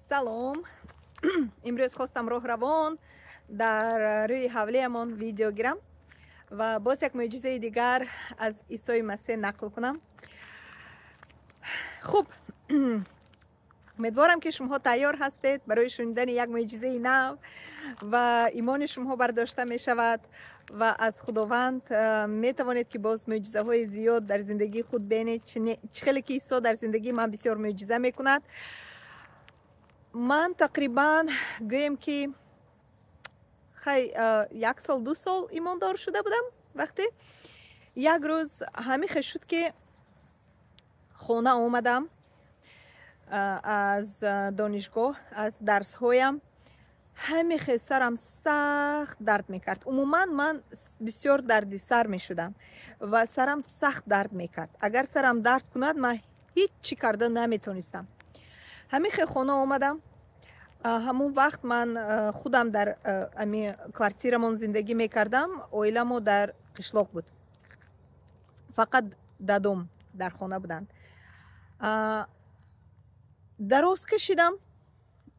Салом. Имрӯз хостам роҳравон дар рӯи ҳавлиямон видео гирам ва боз як мӯъҷизаи дигар аз Исои Масеҳ нақл кунам. Хуб, умедворам, ки шумоҳо тайёр ҳастед барои шунидани як мӯъҷизаи нав ва имони шумоҳо бардошта мешавад ва аз Худованд метавонед, ки боз мӯъҷизаҳои зиёд дар зиндагии худ бинед, чӣ хеле ки Исо дар зиндагии ман бисёр мӯъҷиза мекунад. Ман тақрибан, гӯем ки, хай, як сол, 2 сол имондор шуда будам. Вақте як рӯз ҳамихе шуд, ки хона омадам аз донишгоҳ, аз дарсҳоям, ҳамихе сарам сахт дард мекард. Умуман ман бисёр дарди сар мешудам ва сарам сахт дард мекард. Агар сарам дард кунад, ман ҳеҷ чӣ карда наметонистам. Ҳамихе хона омадам. Ҳамон вақт ман худам дар ами квартирамон зиндагӣ мекардам, оиламо дар қишлоқ буд, фақат дадом дар хона буданд. Дароз кашидам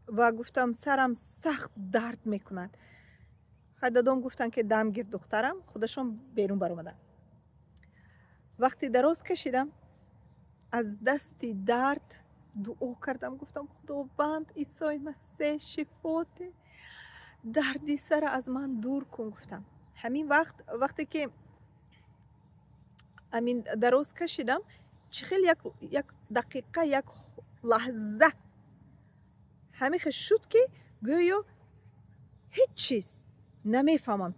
ва гуфтам: «Сарам сахт дард мекунад». Хай, дадом гуфтанд, ки «Дам гир, духтарам». Худашон берун баромаданд. Вақте дароз кашидам, аз дасти дард дуо кардам, гуфтам: «Худованд Исои Масеҳ, шифоте, дарди сара аз ман дур кун», гуфтам. Ҳамин вақт, вақте ки амин дароз кашидам, чӣ хел як дақиқа, як лаҳза ҳамихе шуд, ки гӯё ҳеҷ чиз намефаҳмам.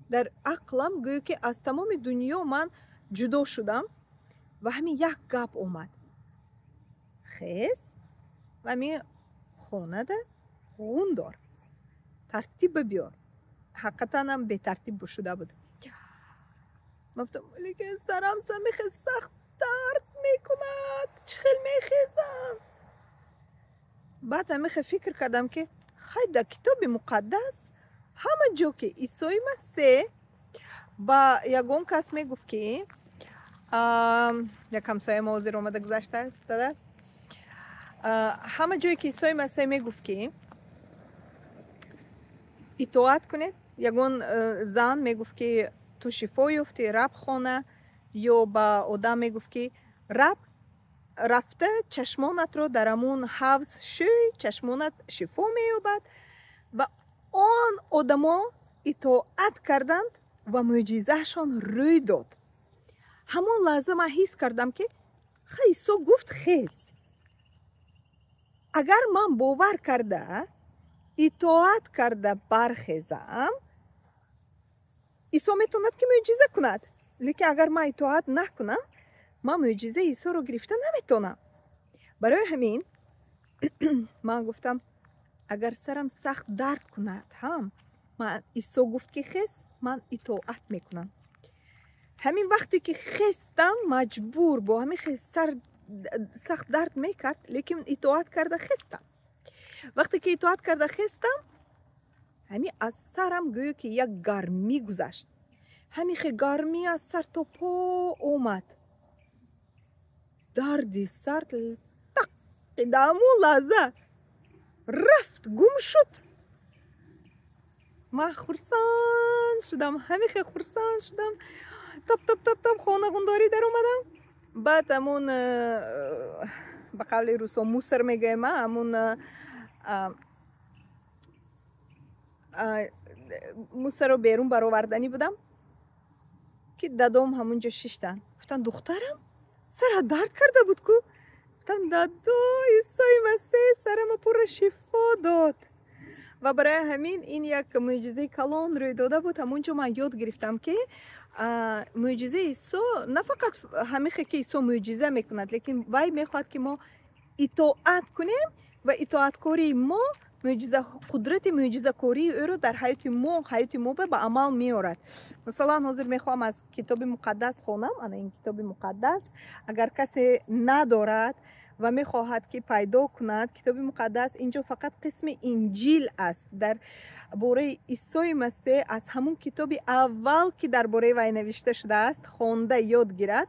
Дар ақлам гӯё ки аз тамоми дунё ман ҷудо шудам ва ҳамин як гап омад: «Хез ва ҳамин хонада ғун дор, тартиба биёр». Ҳақиқатанам бетартиб шуда буд. Ман гуфтам: «Лекин сарам самихе сахт дард мекунад, чӣ хел мехезам?» Баъд ҳамихе фикр кардам, ки хай, дар Китоби Муқаддас ҳама ҷо ки Исои Масеҳ ба ягон кас мегуфт, ки як ҳамсоя мо ҳозир омада гузашта истодааст, ҳама ҷое ки Исои Масеҳ мегуфт, ки итоат кунед, ягон зан мегуфт, ки «Ту шифо ёфтӣ, раб хона», ё ба одам мегуфт, ки «Раб, рафта чашмонатро дар ҳамун ҳавз шӯй, чашмонат шифо меёбад», ва он одамо итоат карданд ва мӯъҷизаашон рӯй дод. Ҳамон лаҳза ман ҳис кардам, ки хай, Исо гуфт: «Хез». Агар ман бовар карда, итоат карда бархезам, Исо метавонад, ки мӯъҷиза кунад. Лекин агар ман итоат накунам, ман мӯъҷизаи Исоро гирифта наметавонам. Барои ҳамин ман гуфтам: агар сарам сахт дард кунад ҳам, ман, Исо гуфт, ки «Хез», ман итоат мекунам. Ҳамин вақте ки хестам, маҷбур, бо ҳамин сар сахт дард мекард, лекин итоат карда хестам. Вақте ки итоат карда хестам, ҳамин аз сарам гӯё ки як гармӣ гузашт. Ҳамихе гармӣ аз сар то по омад. Дарди сар тақ дар ҳамон лаҳза рафт, гум шуд. Ман хурсанд шудам, ҳамихе хурсанд шудам. Тап тап тап тап хона ғундорӣ даромадам. Баъд ҳамун, ба қавли русо, мусор мегӯем, ҳамун мусорро берун бароварданӣ будам, ки дадом ҳамунҷо шиштанд. Гуфтанд: «Духтарам, сарат дард карда буд ку?» Гуфтам: «Дадо, Исои Масеҳ сарама пурра шифо дод». Ва барои ҳамин ин як мӯъҷизаи калон рӯй дода буд. Ҳамунҷо ман ёд гирифтам, ки мӯъҷизаи Исо на фақат ҳамихе ки Исо мӯъҷиза мекунад, лекин вай мехоҳад, ки мо итоат кунем ва итоаткории мо мӯъҷиза, қудрати мӯъҷизакории ӯро дар ҳаёти мо ба амал меорад. Масалан, ҳозир мехоҳам аз Китоби Муқаддас хонам. Ана ин Китоби Муқаддас. Агар касе надорад ва мехоҳад, ки пайдо кунад Китоби Муқаддас, инҷо фақат қисми Инҷил аст дар бораи Исои Масеҳ. Аз ҳамун китоби аввал, ки дар бораи вай навишта шудааст, хонда ёд гирад.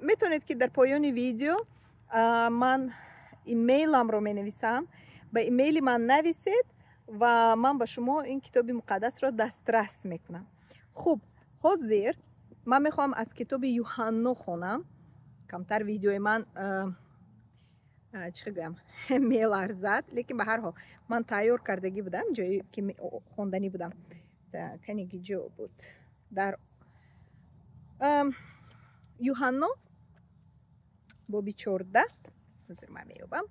Метавонед, ки дар поёни видео ман имейламро менависам. Ба имейли ман нависед ва ман ба шумо ин китоби муқаддасро дастрас мекунам. Хуб, ҳозир ман мехоҳам аз китоби Юҳанно хонам. Камтар видеои ман чӣ гӯям меларзад, лекин ба ҳар ҳол ман тайёр кардагӣ будам, ҷое ки хонданӣ будам. Каниги ҷо буд? Дар Юҳанно боби 14, ҳозир ман меёбам.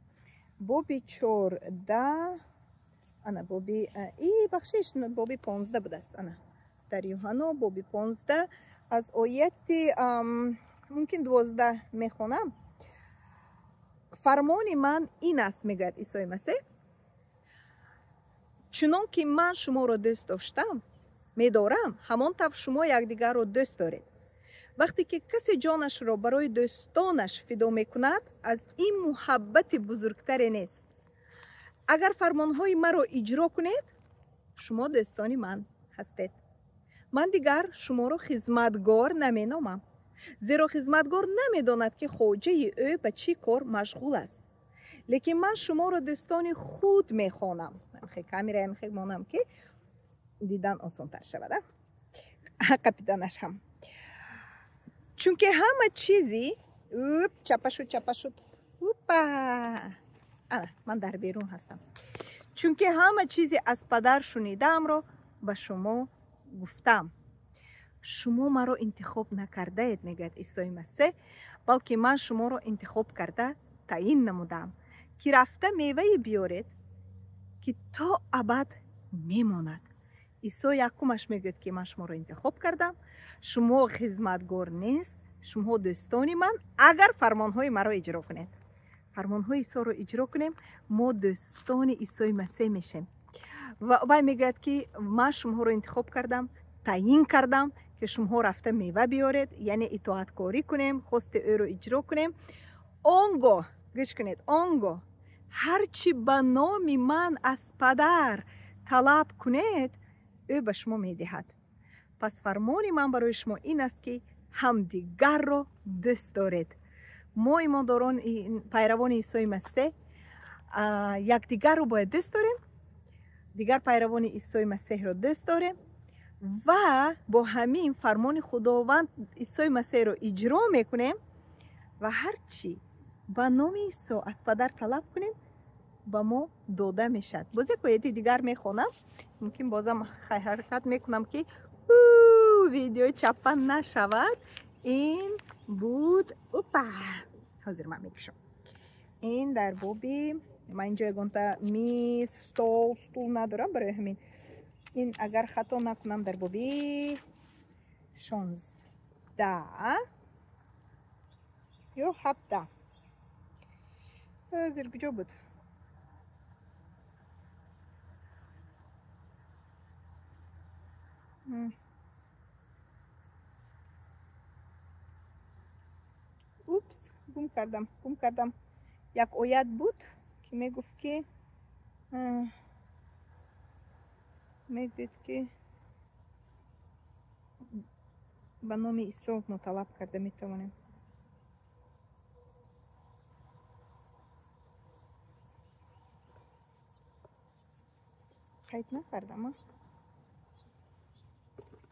Боби 14, ана боби бахшиш, боби 15 будааст. Ана дар Юҳанно боби 15 аз ояти мумкин 12 мехонам. Фармони ман ин аст, мегӯяд Исои Масеҳ, чунон ки ман шуморо дӯст доштам, медорам, ҳамон тавр шумо якдигарро дӯст доред. Вақте ки касе ҷонашро барои дӯстонаш фидо мекунад, аз ин муҳаббати бузургтаре нест. Агар фармонҳои маро иҷро кунед, шумо дӯстони ман ҳастед. Ман дигар шуморо хизматгор наменомам, зеро хизматгор намедонад, ки хоҷаи ӯ ба чӣ кор машғул аст. Лекин ман шуморо дӯстони худ мехонам. Камераям монам, ки дидан осонтар шавад. Капитанаш ҳам. Чунки ҳама чизи чапа шуд, чапа шуд. Упа! Ана, ман дар берун ҳастам. Чунки ҳама чизи аз падар шунидаамро ба шумо гуфтам. Шумо маро интихоб накардаед, мегӯяд Исои Масеҳ, балки ман шуморо интихоб карда таъин намудам, ки рафта мевае биёред, ки то абад мемонад. Исо якумаш мегӯяд, ки ман шуморо интихоб кардам, шумо хизматгор нест, шумо дӯстони ман, агар фармонҳои маро иҷро кунед. Фармонҳои Исоро иҷро кунем, мо дӯстони Исои Масеҳ мешем. Ва вай мегӯяд, ки ман шуморо интихоб кардам, таъин кардам, ки шумоҳо рафта мева биёред, яъне итоаткорӣ кунем, хости ӯро иҷро кунем. Он гоҳ, гӯш кунед, он гоҳ ҳар чӣ ба номи ман аз падар талаб кунед, ӯ ба шумо медиҳад. Пас фармони ман барои шумо ин аст, ки ҳамдигарро дӯст доред. Мо имондорон, пайравони Исои Масеҳ, якдигарро бояд дӯст дорем, дигар пайравони Исои Масеҳро дӯст дорем ва бо ҳамин фармони Худованд Исои Масеҳро иҷро мекунем ва ҳар чӣ ба номи Исо аз падар талаб кунем, ба мо дода мешавад. Боз як ояти дигар мехонам, мумкин бозам ҳаракат мекунам, ки видео чапа нашавад. Ин буд, опа, ҳозир ман мекушам. Ин дар боби ман инҷо ягонта миз, стол, стул надорам, барои ҳамин ин агар хато накунам дар боби 16 ё 17. Ҳозир куҷо буд? Упс, гум кардам, гум кардам. Як оят буд, ки мегуфт, ки мегӯяд, ки ба номи Исо мо талаб карда метавонем. Қайд накардам.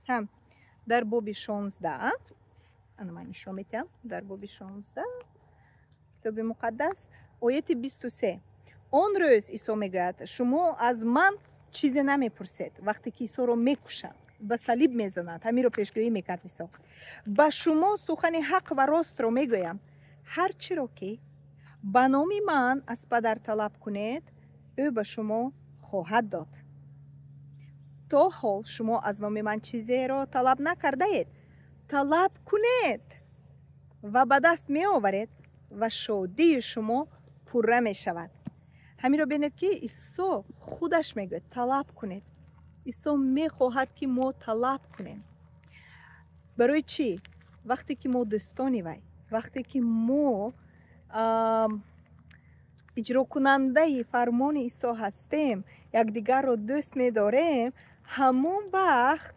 Ҳам дар боби 16, ана ман нишон медиҳам, дар боби 16 китоби муқаддас, ояти 23. Он рӯз Исо мегӯяд, шумо аз ман чизе намепурсед. Вақте ки Исоро мекушанд, ба салиб мезананд, ҳаминро пешгӯӣ мекард Исо. Ба шумо сухани ҳақ ва ростро мегӯям. Ҳар чиро ки ба номи ман аз падар талаб кунед, ӯ ба шумо хоҳад дод. То ҳол шумо аз номи ман чизеро талаб накардаед. Талаб кунед ва ба даст меоваред ва шодии шумо пурра мешавад. Ҳаминро бинед, ки Исо худаш мегӯяд талаб кунед. Исо мехоҳад, ки мо талаб кунем. Барои чӣ? Вақте ки мо дӯстони вай, вақте ки мо иҷрокунандаи фармони Исо ҳастем, якдигарро дӯст медорем, ҳамон вақт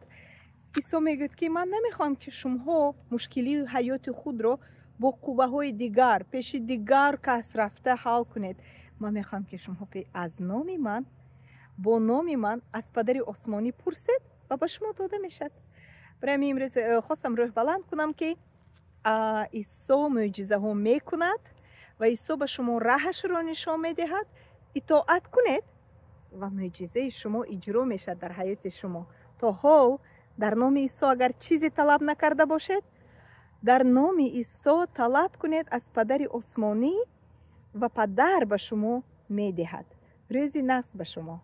Исо мегӯяд, ки ман намехоҳам, ки шумоҳо мушкилии ҳаёти худро бо қувваҳои дигар, пеши дигар кас рафта ҳал кунед. Ман мехоҳам, ки шумо аз номи ман, бо номи ман аз Падари осмонӣ пурсед ва ба шумо дода мешавад. Барои ҳамин имрӯз хостам рӯҳбаланд кунам, ки Исо мӯъҷизаҳо мекунад ва Исо ба шумо раҳашро нишон медиҳад. Итоат кунед ва мӯъҷизаи шумо иҷро мешавад дар ҳаёти шумо. То ҳол дар номи Исо агар чизе талаб накарда бошед, дар номи Исо талаб кунед аз Падари осмонӣ ва Падар ба шумо медиҳад. Рӯзи нағз ба шумо.